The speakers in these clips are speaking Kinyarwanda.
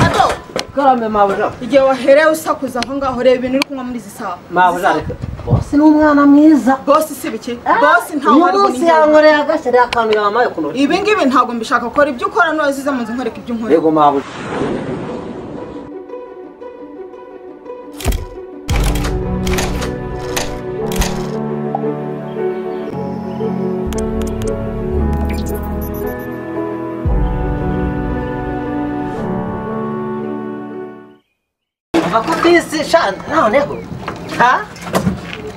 Ado Karame mabuja. Igihe waherewe usakuza aho ngaho reba ibintu uri kunywa muri izi saha. Mabuja reka. Boss ni umwana mwiza. Boss si biki? Boss ntawe ari bunye. Yankoreye agashyira akantu yamaye kuno. Ibi ngibi ntago mbishaka gukora ibyo ukora nuziza mu nzu nkoreka ibyo nkora. Yego mabuja. Bakubise shana noneho. Ha?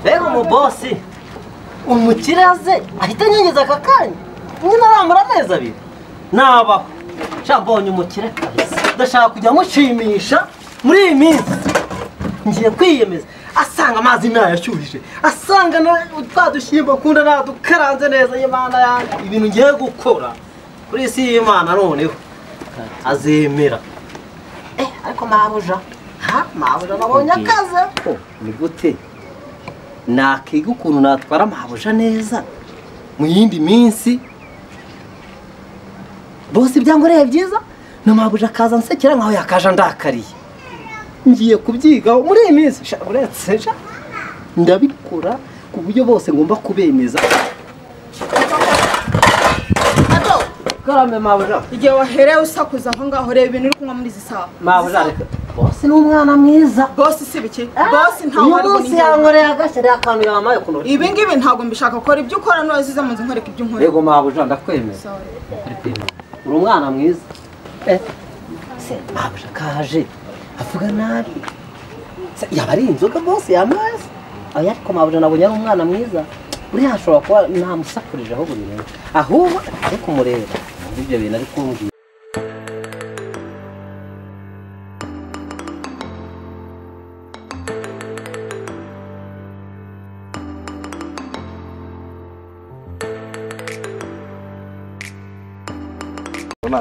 Rero umubosi umukiraze ahita anyongeza aka kanya nyine aramura amezi abiri nabaho sha mbonye umukire kabisa ndashaka kujya mushimisha muri iyi minsi ngiye kwiyemeza asanga amazi nayashyuhije asanga twa dushyimbo akunda nadukaranze neza y'Imana yanjye ibintu ngiye gukora kuri isi y'Imana noneho azemera ariko mabuja ha mabuja nabonye akazi ni gute nakiga ukuntu natwara mabuja neza mu yindi minsi bose ibyangoreye byiza na mabuja akaza nsekera nkaho yakaje ndakariye ngiye kubyigaho muri iyi minsi uretse ndabikora ku buryo bose ngomba kubemeza. Ado Karame mabuja. Igihe waherewe usakuza aho ngaho reba ibintu uri kunywa muri izi saha. Mabuja reka. Boss ni umwana mwiza. Boss si biki? Boss ntawe ari bunye. Yankoreye agashyira akantu yamaye kuno. Ibi ngibi ntago mbishaka gukora ibyo ukora nuziza mu nzu nkoreka ibyo nkora. Yego mabuja ndakwemeza. Uri umwana mwiza. Se mabuja kaje avuga nabi. Yaba ari inzoga boss yamaye. Oya ariko mabuja nabonye ari umwana mwiza. Uriya ashobora kuba ntamusakurije aho buri rero. Ahubwo ari kumureba. Ibyo bintu ari kumbwira.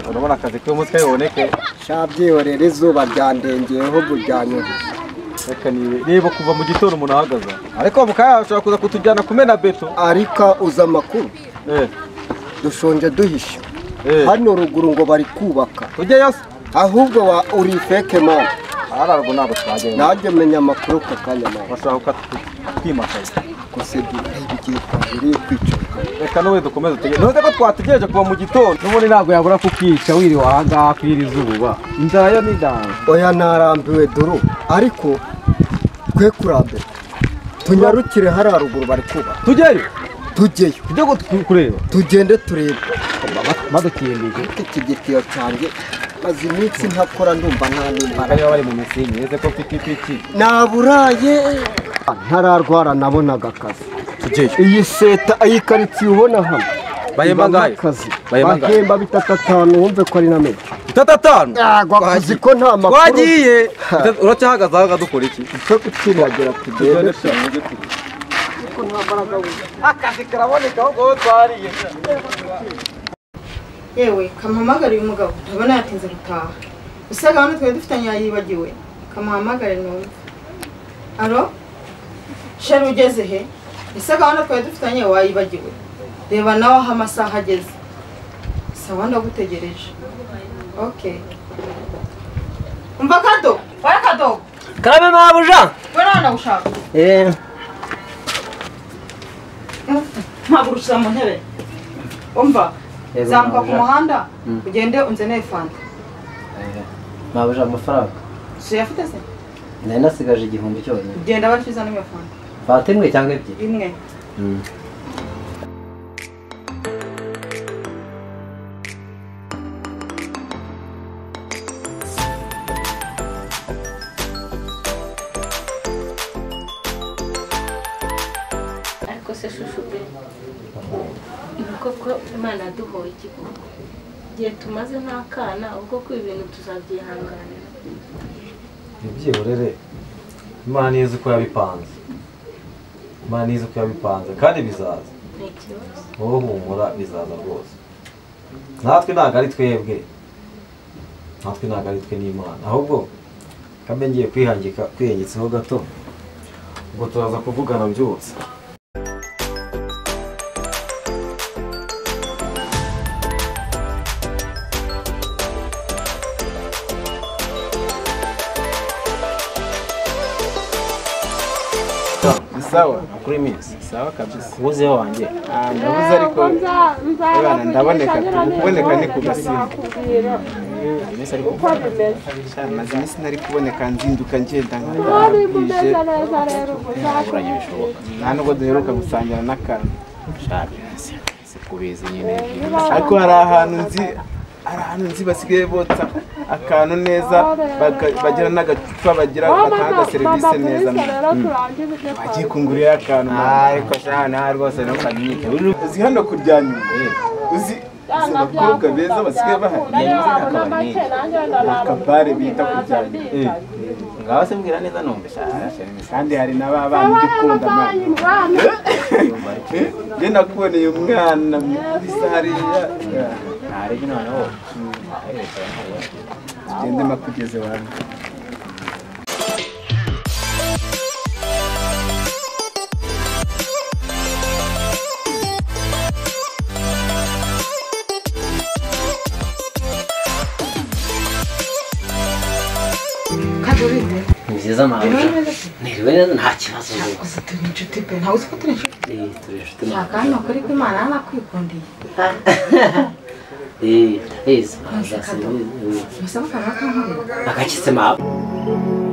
Urabona akazi k'umutwe yoneke shabyihorera izuba ryandengeyeho buryanyura. Reka niba kuva mu gitondo umuntu ahagaze ariko mukaya ashobora kuza kutujyana kumena beto. Ariko uza amakuru dushonje duhisha hano ruguru ngo bari kubaka tujyeyo se ahubwo wa uri feke man ararwo ntabwo twagenda nanjye menya amakuru kakanya man bashaka kwimakaza kosedi igihe twabereye kwicara. Reka n'ubundi dukomeze tugende none ko twategereje kuva mu gitondo n'ubundi ntabwo yabura kukica wiriwe aha ngaha kw'iri zuba inzara yo ni danje. Oya narambiwe duru ariko twe kurambira tunyarukire hariya ruguru bari kubaka. Tujyeyo tujyeyo tujye kureba tugende turebe badukimbije iki gitiyo cyanjye maze iminsi ntakora ndumva nta n'imbaraga. Niba bari mu misingi ese ko mfite ipiki naburaye ntararwara nabonaga akazi. Tujyeyo iyi seta iyi karitsiye ubona hano bahemba ngayo bahemba 3.5 wumve ko ari na menshi 3.5 uzi ko nta makuru twagiye uracyahagaze aho dukora iki cyo gutsindagira tugende akazi karaboneka ahubwo twariye. Yewe kamuhamagare uyu mugabo ndabona yatinze gutaha gusa gahunda twari dufitanye yayibagiwe kamuhamagare numve. Alo sheri ugeze he? Ese gahunda twari dufitanye wayibagiwe? Reba nawe aho amasaha ageze. Sawa ndagutegereje. Okay. Umva Kado, wara Kado. Karame mabuja. Wera ndagushaka. Mpagurukira mu ntebe. Umva zamuka ku muhanda ugende unzeneye fanta. Mabuja amafaranga. Si yafite se? Nari nasigaje 1000 cyonyine. Genda bacuza n'imwe fanta. Fanta imwe cyangwa ebyiri? Imwe. Ariko se shushu be koko Imana yaduhoye igihugu igihe tumaze nta kana ubwo ko ibintu tuzabyihanganira. Ibyihorere Imana nizi uko yabipanze. Imana nizi uko yabipanze kandi bizaza. Wowe humura bizaza rwose. Natwe ntabwo ari twebwe. Natwe ntabwo ari twe n'Imana. Ahubwo kambe ngiye kwihangika kwiyengitseho gato ubwo turaza kuvugana byose. Sawa. Kuri minsi. Sawa kabisa. Ubuze wanjye. Ah, ndabuze ariko. Ebana ndaboneka, kuboneka ni kugasimba. Iminsi ariko maze iminsi ntari kuboneka nzinduka ngenda nkaje. Nta nubwo duheruka gusangira n'akantu. Sikubizi nyine. Ariko hari ahantu nzi basigaye botsa akantu neza bagira n'agacupa bagira batanga serivisi neza. Bagiye kungurira akantu. Ariko sha na rwose ntukanyike. Uzi hano kuryanyuma. Uzi abakobwa beza basigaye bahari. Akabare bita kuryanyuma. Ngaho se mbwira neza numva sha. Kandi hari n'abana ugikunda mwana. Njye nakuboneye umwana mwiza hariya. Ntarebe noneho. Tugende makugeze wanjye. Ni byiza mabuja. Niriwe neza nta kibazo rwose. Turi inshuti pe, ntawe uzi ko turi inshuti. Turi inshuti. Shaka hano kuri ko Imana yanakwikundeye. Ndabizi. Musaba akantu kankorera. Agakitse mabuja.